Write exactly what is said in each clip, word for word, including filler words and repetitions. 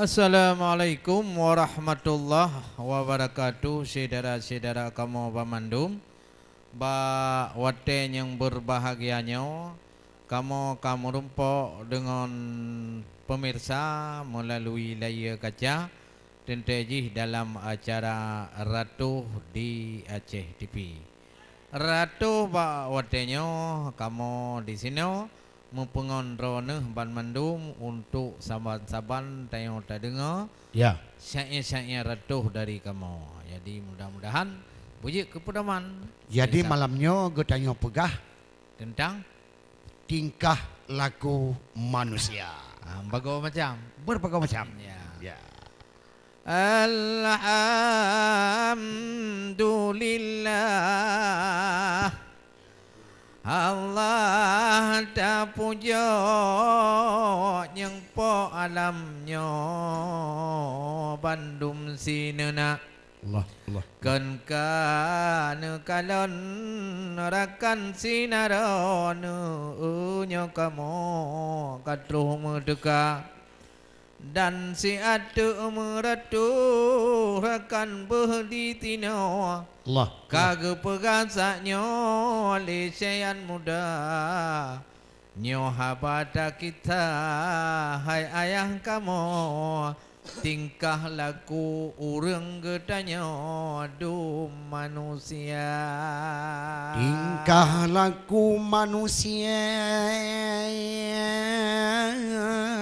Assalamualaikum warahmatullahi wabarakatuh, syedara-syedara kamoe banmandum. Bak watée nyang beurbahagia nyoe, kamoe ka meurumpok deungon peumirsa meulalui layée kaca, teuntée jih dalam acara Ratoh di Aceh T V. Ratoh bak watée nyoe kamoe disinoe meupeungon droeneuh banmandum untuk saban-saban tanyoe tadeungoe, ya, syair-syair ratoh dari kamoe. Jadi, mudah-mudahan beujeuet keu peudoman. Jadi, malam nyoe geutanyoe peugah teuntang tingkah laku manusia. Ah, bagoe macam. Berbagai macam. Ya. Ya. Alhamdulillah, Allah tapujoe nyang po alam nyoe bandum sineunak. Allah, Allah. Kon ka neukalon rakan sinaro nyoe kamoe ka troh meuteuka. Dan siat teuk meuratoh rakan beuh di tinoe. Allah. Ka geupeugah sak nyoe lé Syayan Muda. Nyoe haba takita hai ayah kamoe, tingkah laku ureuëng geutanyoe dum manusia. Tingkah laku manusia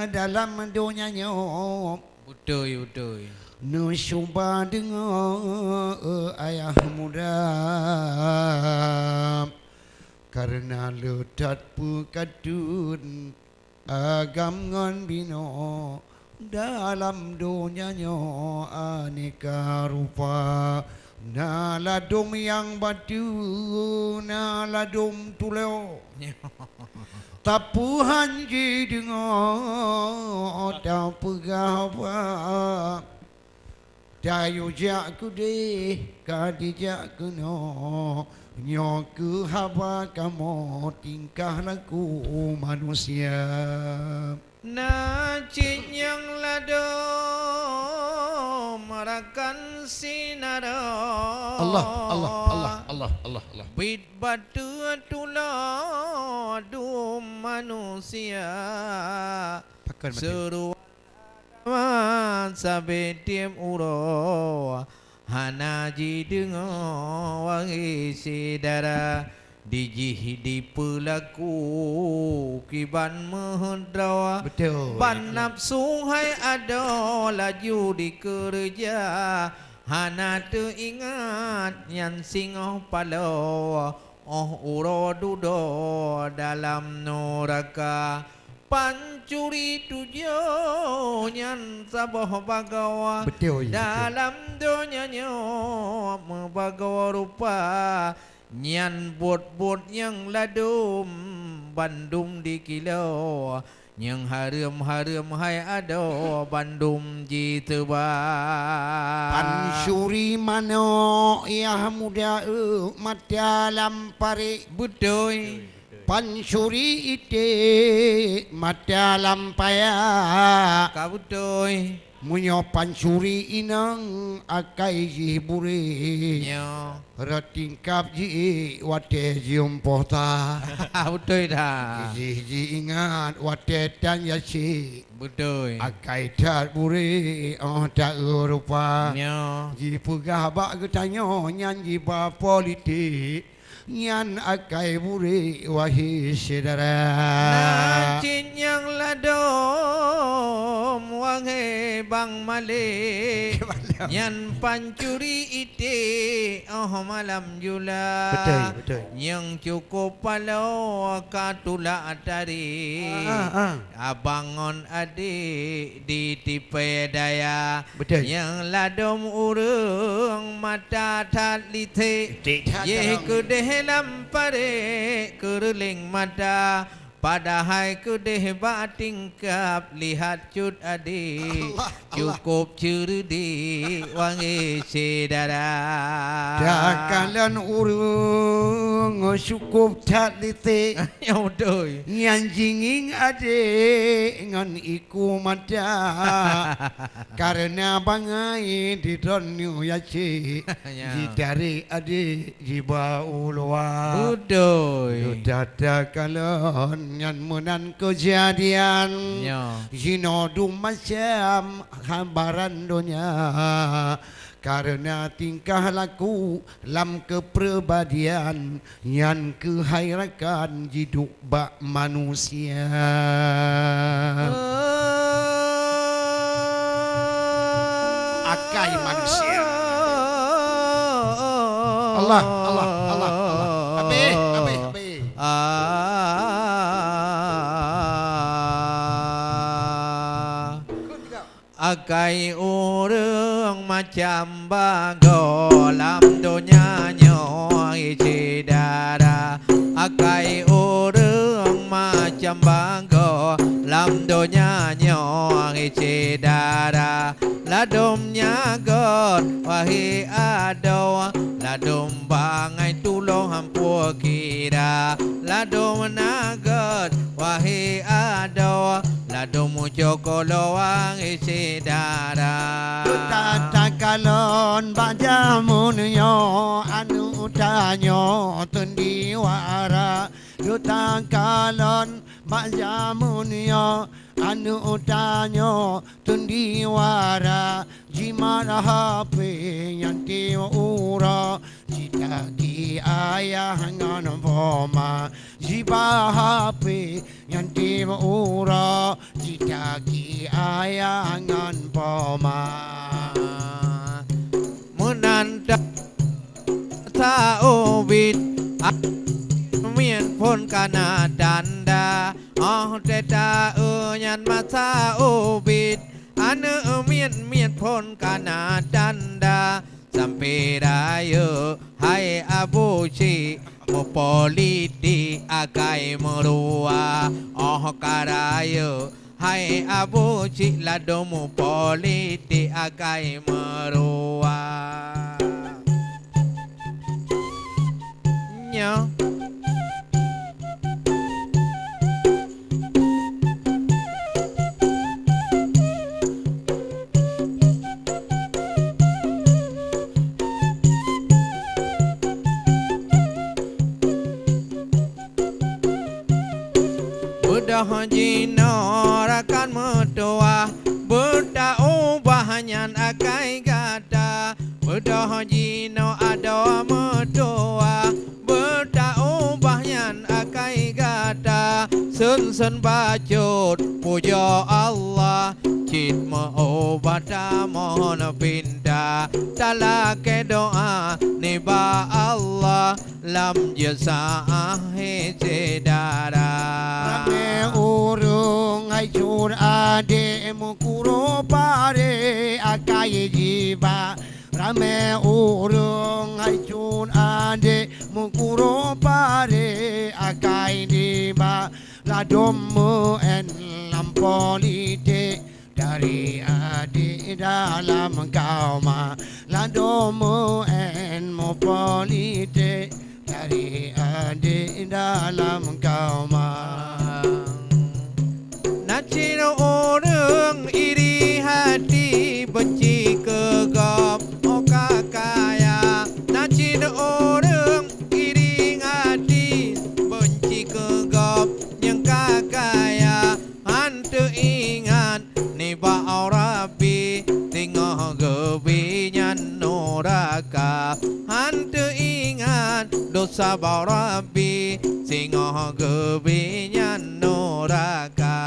dalam donya nyoe. Beutôi, beutôi. Neucuba deungoe, ayah muda, kareuna le that peukateun agam ngon binoe dalam donya nyoe aneka rupa. Na ladôm nyang bateue, na ladôm tulo. Tapeuhan jideungoe tapeugah haba. Tayue jak keudeh ka jijak keunoe. Nyoe keuh haba kamoe tingkah laku manusia. Na cit nyang ladôm rakan sinaro. Allah, Allah, Allah, Allah, Allah, Allah. Biet bateue tulo dum manusia. Pakon bateue? Seureuwa agama sabe tieb uroe. Hana jideungoe wahé syedara, dijih dipeulaku kiban meuheuet droe. Beutôi. Ban nafsu hai adoe laju dikeureuja, hana teuingat nyan singoh paloe, óh uroe dudoe dalam nuraka. Pancuri tujoe nyan saboh bagoe. Beutôi, beutôi. Dalam donya nyoe meubagoe rupa, nyan buet-buet nyang ladôm bandum dikilo, nyang hareuem-hareuem hai adoe bandum jiteuba. Pancuri manok yah muda, eu, mata lam parék. Beutôi. Pancuri iték mata lam paya. Ka beutôi. Meunyoe pancuri inong akai jih burek. Nyoe. Rot tingkap jiék watée jiôh poh ta. Beutôi that. Jih jiingat watée tan jacék. Beutôi. Akai that burek óh taeu rupa. Nyoe. Jipeugah bak geutanyoe nyan jiba politik. Nyan akai burek, wahé syedara. Na cit nyang ladôm, wahé Bang Malek. Nyan pancuri iték óh malam jula. Beutôi, beutôi. Nyang cukôp paloe ka tulak tarék. Ah, ah, ah. Abang ngon adék ditipée daya. Beutôi. Nyang ladôm ureuëng mata that liték. Liték that. Jéh dalam keudeh lam parék keureuléng mata. Padahai keudeh bak tingkab lihat cut adék, Allah, Allah. Cukup ceureudik wahé syedara. Takalon ureuëng cukup that liték. Nyoe beutôi. Nyan jingieng adék ngon iku mata. Kareuna bangai di droeneuh ya cit. Ya. Jitarek adék jiba u luwa. Beutôi. Duta takalon nyan meunan keujadian. Ya. Jinoe dum macam habaran donya. Kareuna tingkah laku lam keupribadian nyan keuhai rakan jiduek bak manusia. Akai manusia. Allah, Allah, Allah, Allah. Habéh, habéh, habéh. Ah. Akai ureuëng macam bagoe lam donya nyoe, hai syedara. Akai ureuëng macam bagoe lam donya nyoe, hai syedara. Ladôm nyan göt, wahé adoe, ladôm bangai tulông han peue kira. Ladôm na göt, wahé adoe, ladôm muco koloang isi dara. Duta takalon bak jameun nyoe, aneuk tanyoe teun diwara. Duta takalon bak jameun nyoe, aneuk tanyoe teun diwara. Jimat hapé nyan tieb uroe, jitaki ayah ngon poma. Jiba hapé nyan tieb uroe, jitaki ayah ngon poma. Meunan ta-, masa ubit, miet phon kana tanda. Óh teuta nyan masa ubit, aneuk miet-miet phon kana tanda. Sampoe rayeuk hai Abu Syik, meupolitik akai meurua. Óh ka rayeuk hai Abu Syik, ladôm meupolitik akai meurua. Nyoe. Beudôh jinoe rakan meutuwah, beutaubah nyan akai gata. Beudôh jinoe adoe meutuwah, beutaubah nyan akai gata. Seun-seun bacut pujoe Allah, cit meu-ubah tamong pinta. Talakée doá nibak Allah, lam jeuet saát hé syedara. Ramé ureuëng hai cut adék, meukurôp paré akai jiba. Ramé ureuëng hai cut adék, meukurôp paré akai jiba. Ladôm meu'en lam politik, dari adék dalam kauma. Ladôm meu'en meupolitik, dari adék dalam kauma. Na cit ureuëng iri hati, beunci keu gob óh ka kaya. Na cit ureuëng iri hati, beunci keu gob nyang ka kaya. Han teuingat nibak Rabbi, singoh geubi nyan nuraka. Han teuingat desya bak Rabbi, singoh geubi nyan nuraka.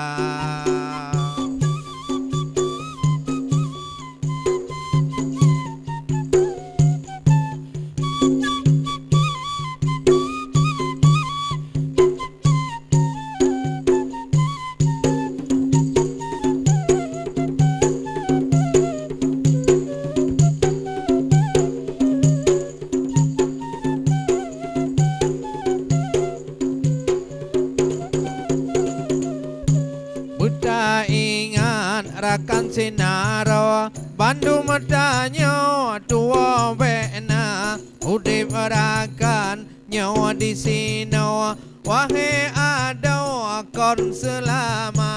sinaro, bandum tanyoe tuwoe bék na udeb rakan nyoe disinoe. Wahé adoe kon seulama.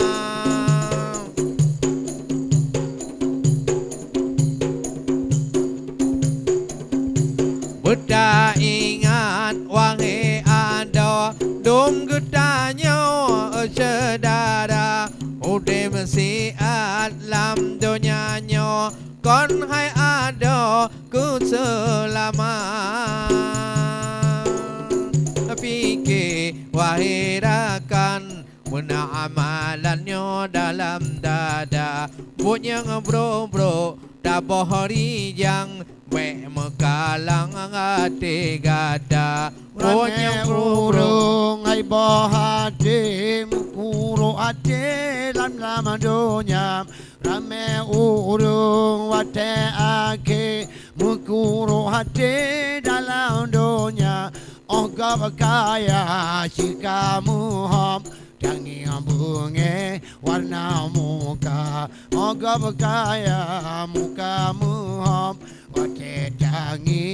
Beutaingat wahé adoe, dum geutanyoe syedara, udeb siat lam donya nyoe kon hai adoe keu seulama. Pike wahé rakan, meunan amalan nyoe dalam dada. Buet nyang brok-brok taboh rijang, bék meukalang até gata. Buet nyang brok-brok, ureuëng hai boh até, meukurok até lam, lam donya. Ramé ureuëng watée akhé, meukurok até dalam donya. Óh gob kaya cika meuhom, tangieng beungéh warna muka. Óh gob kaya muka meuhom, watée tangieng